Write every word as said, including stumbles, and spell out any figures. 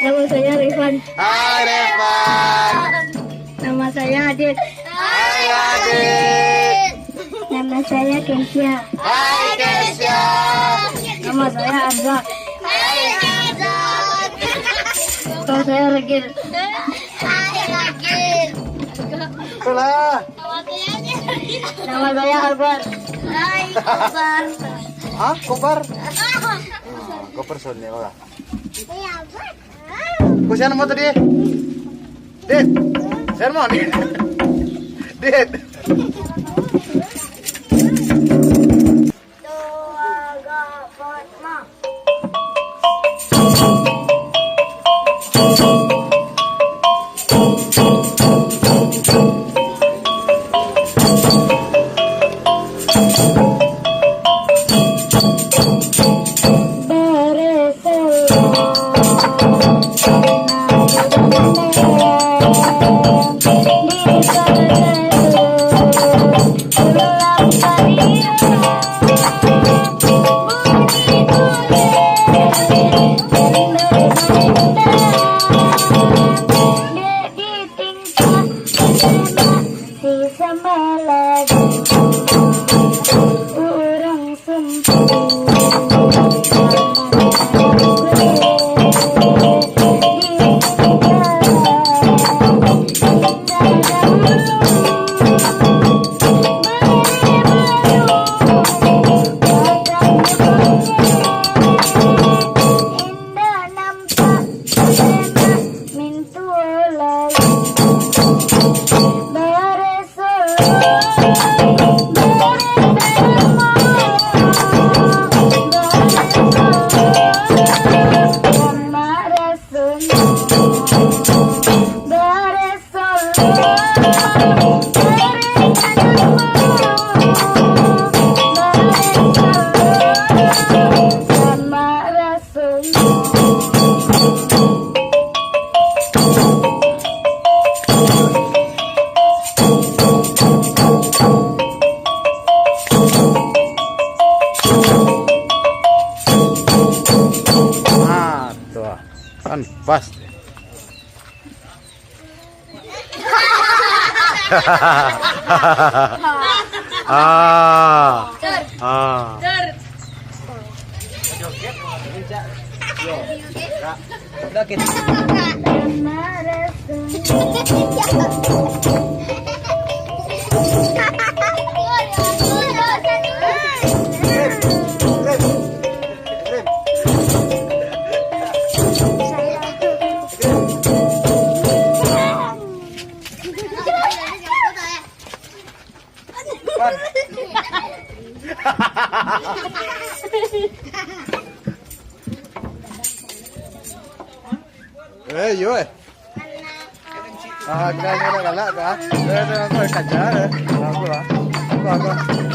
Nama saya Rifan. Hai, Rifan. Nama saya Adit. Hai, Adit. Nama saya Kesia. Hai, Kesia. Nama saya Arzak. Hai, Arzak. Nama saya Regil. Hai, Regil. Itulah. Nama saya Albar. Hai, Albar. Hah? Kobar? Ah, Kobar Sony lah. Ko sia namo tadi? Dit. Sermon. Dit. Ah, tu ah. Kan pas. Ah. Ah. Eh, yo, eh. Ah, galak, galak, galak, ah. Eh, eh, aku kajar, eh. Aku, ah. Aku, aku.